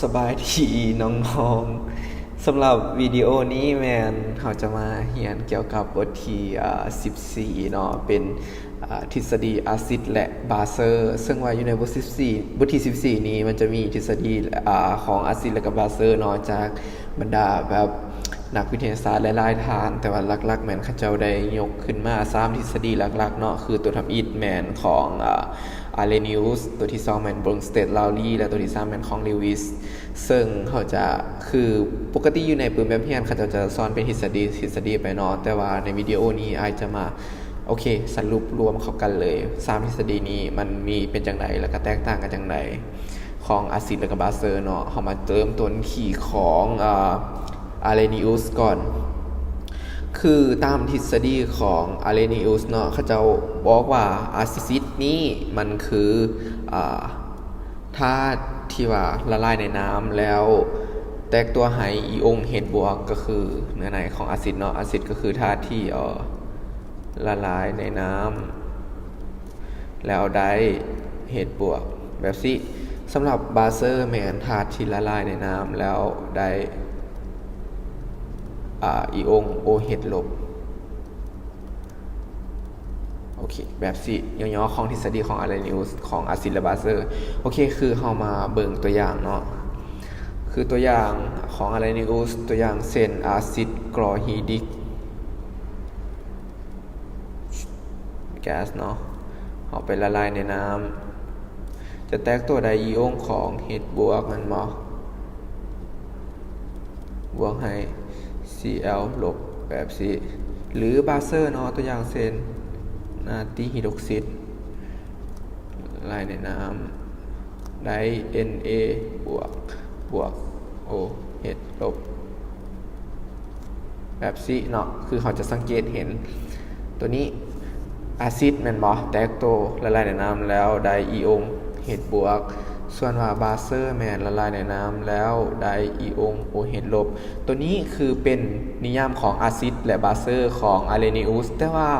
ສະບາຍດີນ້ອງໆ ສຳລັບວິດີໂອນີ້ແມ່ນເຮົາຈະມາຮຽນກ່ຽວກັບບົດທີ ອ່າ ສິບສີ່ເນາະ ເປັນ ອ່າ ທິດສະດີອາຊິດ ແລະ ບາເຊີ ເຊິ່ງວ່າຢູ່ໃນບົດສິບສີ່ ບົດທີສິບສີ່ນີ້ ມັນຈະມີທິດສະດີ ອ່າ ຂອງອາຊິດ ແລະ ກະບາເຊີເນາະ ຈາກບັນດາແບບນັກວິທະຍາສາດຫຼາຍໆທ່ານ, ແຕ່ວ່າຫຼັກໆແມ່ນເຂົາເຈົ້າໄດ້ຍົກຂຶ້ນມາສາມທິດສະດີຫຼັກໆເນາະ ຄືຕົວທຳອິດແມ່ນຂອງ ອ່າ ອາເລນິອຸສ, ຕົວທີສອງແມ່ນເບີງສະເຕດ ລາວລີ ແລະ ຕົວທີສາມແມ່ນຂອງລີວິສ. ເຊິ່ງເຂົາຈະ ຄືປົກກະຕິຢູ່ໃນປຶ້ມແບບຮຽນ ເຂົາເຈົ້າຈະສອນເປັນທິດສະດີ ທິດສະດີໄປເນາະ, ແຕ່ວ່າໃນວິດີໂອນີ້ອ້າຍຈະມາ ໂອເຄ ສະຫຼຸບລວມເຂົ້າກັນເລີຍ ສາມທິດສະດີນີ້ມັນມີເປັນຈັ່ງໃດ ແລ້ວກະແຕກຕ່າງກັນຈັ່ງໃດ ຂອງອາຊິດ ແລະ ກະບາເຊີເນາະ. ເຮົາມາເລີ່ມຕົ້ນທີ່ຂອງ ອາ ອາເລນິອຸສກ່ອນ. ຄືຕາມທິດສະດີຂອງອາເລນິອຸສເນາະ ເຂົາເຈົ້າບອກວ່າອາຊິດນີ້ມັນຄື ອາ ທາດທີ່ວ່າລະລາຍໃນນ້ຳແລ້ວແຕກຕົວໃຫ້ອີອົງເຮັດບວກ ກໍຄືເນື້ອໃນຂອງອາຊິດເນາະ. ອາຊິດກໍຄືທາດທີ່ ເອີ ລະລາຍໃນນ້ຳແລ້ວໄດ້ເຮັດບວກ ແບບນີ້. ສຳລັບບາເຊີແມ່ນທາດທີ່ລະລາຍໃນນ້ຳແລ້ວໄດ້ ອາ ອີອົງໂອເຮັດລົບ. ໂອເຄ ແບບນີ້ ຫຍໍ້ໆ ຂອງທິດສະດີຂອງອາເລນິອຸສ ຂອງອາຊິດ ແລະ ບາເຊີ. ໂອເຄ ຄືເຮົາມາເບິ່ງຕົວຢ່າງເນາະ ຄືຕົວຢ່າງຂອງອາເລນິອຸສ ຕົວຢ່າງເຊັ່ນ ອາຊິດຄລໍຮີລິກແກັສເນາະ ເອົາໄປລະລາຍໃນນ້ຳ ຈະແຕກຕົວໄດ້ອີອົງຂອງເຮັດບວກແມ່ນບໍ່? ບວກໃຫ້ຊີແອລລົບ ແບບນີ້ ຫຼືບາເຊີເນາະ ຕົວຢ່າງເຊັ່ນ ນາຕີຮີດຣອກຊິດ ລະລາຍໃນນ້ຳ ໄດ້ເອັນເອບວກ ບວກໂອເຮັດລົບ ແບບນີ້ເນາະ. ຄືເຮົາຈະສັງເກດເຫັນ ຕົວນີ້ອາຊິດແມ່ນບໍ່? ແຕກໂຕລະລາຍໃນນ້ຳແລ້ວໄດ້ອີອົງເຮັດບວກ, ສ່ວນວ່າບາເຊີແມ່ນລະລາຍໃນນ້ຳແລ້ວໄດ້ອີອົງໂອເຮັດລົບ. ຕົວນີ້ຄືເປັນນິຍາມຂອງອາຊິດ ແລະ ບາເຊີຂອງອາເລນິອຸສ, ແຕ່ວ່າ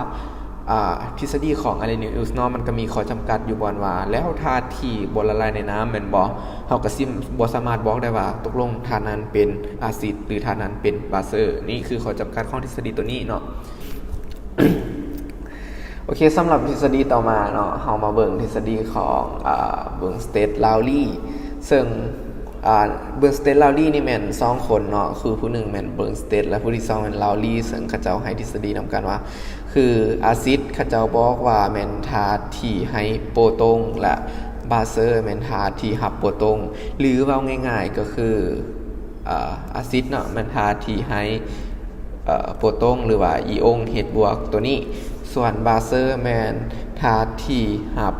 ອ່າ ທິດສະດີຂອງອາເລນິອຸສເນາະ ມັນກໍມີຂໍ້ຈຳກັດຢູ່ບ່ອນວ່າ ແລ້ວທາດທີ່ບໍ່ລະລາຍໃນນ້ຳແມ່ນບໍ່? ເຮົາກໍຊິບໍ່ສາມາດບອກໄດ້ວ່າຕົກລົງທາດນັ້ນເປັນອາຊິດ ຫຼື ທາດນັ້ນເປັນບາເຊີ. ນີ້ຄືຂໍ້ຈຳກັດຂອງທິດສະດີຕົວນີ້ເນາະ. ໂອເຄ ສຳລັບທິດສະດີຕໍ່ມາເນາະ ເຮົາມາເບິ່ງທິດສະດີຂອງ ອາ ເບີງສະເຕດ ລາວລີ ເຊິ່ງ ອາ ເບີງສະເຕດ ລາວລີ ນີ້ແມ່ນສອງຄົນເນາະ ຄືຜູ້ໜຶ່ງແມ່ນເບີງສະເຕດ ແລະ ຜູ້ທີສອງແມ່ນ ລາວລີ ເຊິ່ງເຂົາເຈົ້າໃຫ້ທິດສະດີນຳກັນວ່າ ຄືອາຊິດເຂົາເຈົ້າບອກວ່າແມ່ນທາດທີ່ໃຫ້ໂປຣຕົງ ແລະ ບາເຊີແມ່ນທາດທີ່ຮັບໂປຣຕົງ ຫຼື ເວົ້າງ່າຍໆກໍຄື ອາ ອາຊິດເນາະ ແມ່ນທາດທີ່ໃຫ້ ເອີ ໂປຣຕົງ ຫຼືວ່າອີອົງເຮັດບວກຕົວນີ້, ສ່ວນບາເຊີແມ່ນທາດທີ່ຮັບ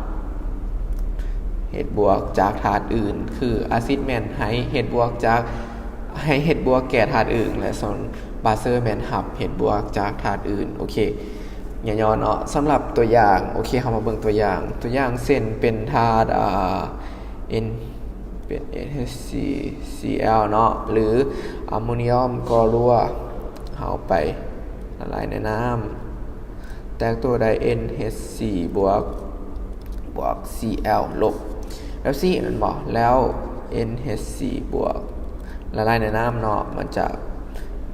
ເຮັດບວກຈາກທາດອື່ນ, ຄືອາຊິດແມ່ນໃຫ້ເຮັດບວກຈາກ ໃຫ້ເຮັດບວກແກ່ທາດອື່ນ ແລະ ສ່ວນບາເຊີແມ່ນຮັບເຮັດບວກຈາກທາດອື່ນ. ໂອເຄ ຫຍໍ້ໆເນາະ ສຳລັບຕົວຢ່າງ. ໂອເຄ ເຮົາມາເບິ່ງຕົວຢ່າງ ຕົວຢ່າງເຊັ່ນເປັນທາດ ອາ ເອັນ ເປັນ ເອັນເອັດສີ່ ຊີແອລເນາະ ຫຼື ອາໂມນຽມຄລໍເຣຍ ເຮົາໄປລະລາຍໃນນ້ຳ ແຕກຕົວໄດ້ ເອັນເອັດສີ່ບວກ ບວກ ຊີແອລລົບ ແບບນີ້ແມ່ນບໍ່? ແລ້ວ ເອັນເອັດສີ່ບວກ ລະລາຍໃນນ້ຳເນາະ ມັນຈະ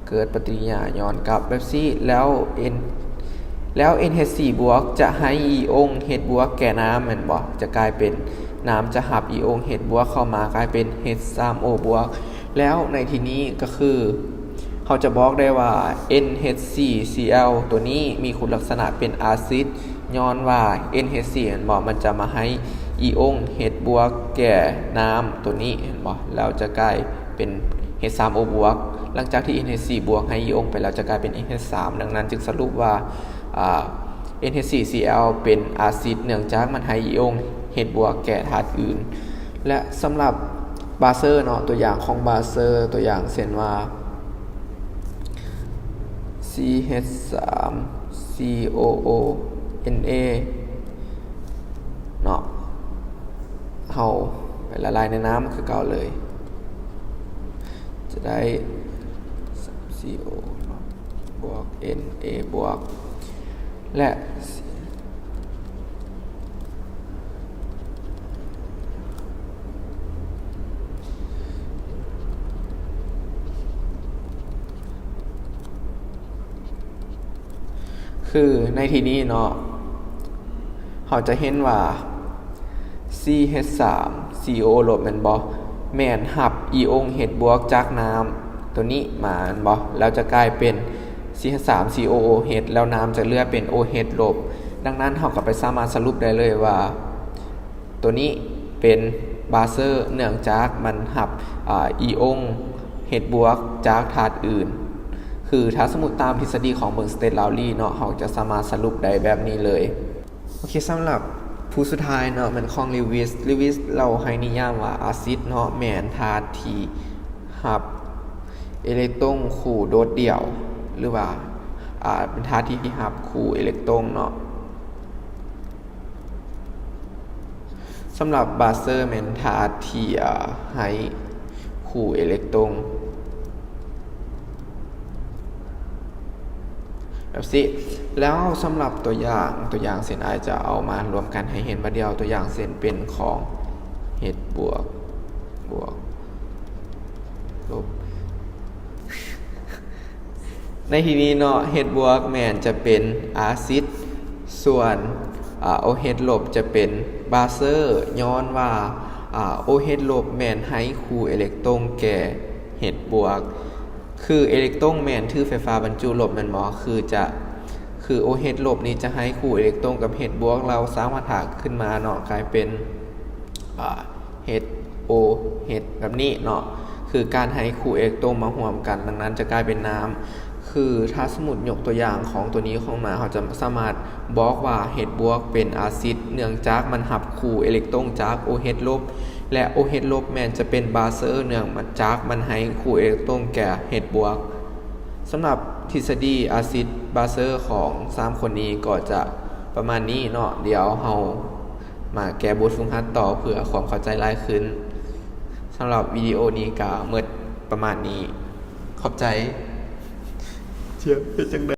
ເກີດປະຕິກິລິຍາຍ້ອນກັບແບບນີ້ ແລ້ວເອັນ ແລ້ວ ເອັນເອັດສີ່ບວກ ຈະໃຫ້ອີອົງເຮັດບວກແກ່ນ້ຳແມ່ນບໍ່? ຈະກາຍເປັນ ນ້ຳຈະຮັບອີອົງເຮັດບວກເຂົ້າມາ ກາຍເປັນ ເອັດສາມໂອບວກ ແລ້ວໃນທີ່ນີ້ກໍຄື ເຮົາຈະບອກໄດ້ວ່າ ເອັນເອັດສີ່ຊີແອລຕົວນີ້ມີຄຸນລັກສະນະເປັນອາຊິດ ຍ້ອນວ່າ ເອັນເອັດສີ່ແມ່ນບໍ່? ມັນຈະມາໃຫ້ອີອົງເຮັດບວກແກ່ນ້ຳຕົວນີ້ ເຫັນບໍ່? ແລ້ວຈະກາຍເປັນ ເອັດສາມໂອບວກ ຫຼັງຈາກທີ່ ເອັນເອັດສີ່ບວກ ໃຫ້ອີອົງໄປແລ້ວ ຈະກາຍເປັນ ເອັດສາມ ດັ່ງນັ້ນຈຶ່ງສະຫຼຸບວ່າ ອາ ເອັນເອັດສີ່ຊີແອລເປັນອາຊິດ ເນື່ອງຈາກມັນໃຫ້ອີອົງເຮັດບວກແກ່ທາດອື່ນ. ແລະ ສຳລັບບາເຊີເນາະ ຕົວຢ່າງຂອງບາເຊີ ຕົວຢ່າງເຊັ່ນວ່າ ຊີເອັດສາມ ຊີໂອໂອ ເອັນເອ ເນາະ ເຮົາໄປລະລາຍໃນນ້ຳຄືເກົ່າເລີຍ ຈະໄດ້ ສາມ ຊີໂອ ເນາະ ບວກ ເອັນເອບວກ ແລະ ເອັດ ຄືໃນທີ່ນີ້ເນາະ ເຮົາຈະເຫັນວ່າ ຊີເອັດສາມ ຊີໂອໂອ ລົບ ແມ່ນບໍ່? ແມ່ນຮັບອີອົງເອັດບວກຈາກນ້ຳໂຕນີ້ມາແມ່ນບໍ່? ແລ້ວຈະກາຍເປັນ ຊີເອັດສາມ ຊີໂອໂອເອັດ ແລ້ວນ້ຳຈະເຫຼືອເປັນໂອເອັດລົບ. ດັ່ງນັ້ນເຮົາກໍໄປສາມາດສະຫຼຸບໄດ້ເລີຍວ່າ ໂຕນີ້ເປັນບາເຊີ ເນື່ອງຈາກມັນຮັບ ອາ ອີອົງເອັດບວກຈາກທາດອື່ນ. ຄືຖ້າສົມມຸດຕາມທິດສະດີຂອງເບິ່ງ State Lowry ເນາະ ເຮົາຈະສາມາດສະຫຼຸບໄດ້ແບບນີ້ເລີຍ. ໂອເຄ ສຳລັບຜູ້ສຸດທ້າຍເນາະ ແມ່ນຂອງ Lewis. Lewis ລາວໃຫ້ນິຍາມວ່າອາຊິດເນາະ ແມ່ນທາດທີ່ຮັບເອເລັກຕຣົນຄູ່ໂດດດ່ຽວ ຫຼືວ່າ ອາ ເປັນທາດທີ່ຮັບຄູ່ເອເລັກຕຣົນເນາະ. ສຳລັບບາເຊີ ແມ່ນທາດທີ່ ອາ ໃຫ້ຄູ່ເອເລັກຕຣົນ ແບບຊີ້. ແລ້ວສຳລັບຕົວຢ່າງ ຕົວຢ່າງເຊັ່ນ ອ້າຍຈະເອົາມາລວມກັນໃຫ້ເຫັນບາດດຽວ. ຕົວຢ່າງເຊັ່ນເປັນຂອງເອັດບວກ ບວກ ລົບ. ໃນທີ່ນີ້ເນາະ ເອັດບວກແມ່ນຈະເປັນອາຊິດ ສ່ວນ ອາ ໂອເອັດລົບຈະເປັນບາເຊີ ຍ້ອນວ່າ ອາ ໂອເອັດລົບແມ່ນໃຫ້ຄູ່ເອເລັກຕຣົນແກ່ເອັດບວກ. ຄືເອເລັກຕຣົນແມ່ນຖືໄຟຟ້າບັນຈຸລົບແມ່ນບໍ່? ຄືຈະ ຄືໂອເອັດລົບນີ້ຈະໃຫ້ຄູ່ເອເລັກຕຣົນກັບເອັດບວກ ແລ້ວສ້າງພັນທະຂຶ້ນມາເນາະ ກາຍເປັນ ອາ ເອັດໂອເອັດ ແບບນີ້ເນາະ ຄືການໃຫ້ຄູ່ເອເລັກຕຣົນມາຮ່ວມກັນ ດັ່ງນັ້ນຈະກາຍເປັນນ້ຳ. ຄືຖ້າສົມມຸດຍົກຕົວຢ່າງຂອງຕົວນີ້ຂອງມາ ເຮົາຈະສາມາດບອກວ່າເອັດບວກເປັນອາຊິດ ເນື່ອງຈາກມັນຮັບຄູ່ເອເລັກຕຣົນຈາກໂອເອັດລົບ ແລະ ໂອເອັດລົບແມ່ນຈະເປັນບາເຊີ ເນື່ອງຈາກມັນໃຫ້ຄູ່ເອເລັກຕຣົນແກ່ເອັດບວກ. ສຳລັບທິດສະດີອາຊິດບາເຊີຂອງສາມຄົນນີ້ກໍຈະປະມານນີ້ເນາະ. ດຽວເຮົາ ມາແກ້ບົດຝຶກຫັດຕໍ່ເພື່ອຄວາມເຂົ້າໃຈຫຼາຍຂຶ້ນ. ສຳລັບວິດີໂອນີ້ກໍໝົດປະມານນີ້. ຂອບໃຈ. ເຈົ້າ ເຮັດຈັ່ງໃດ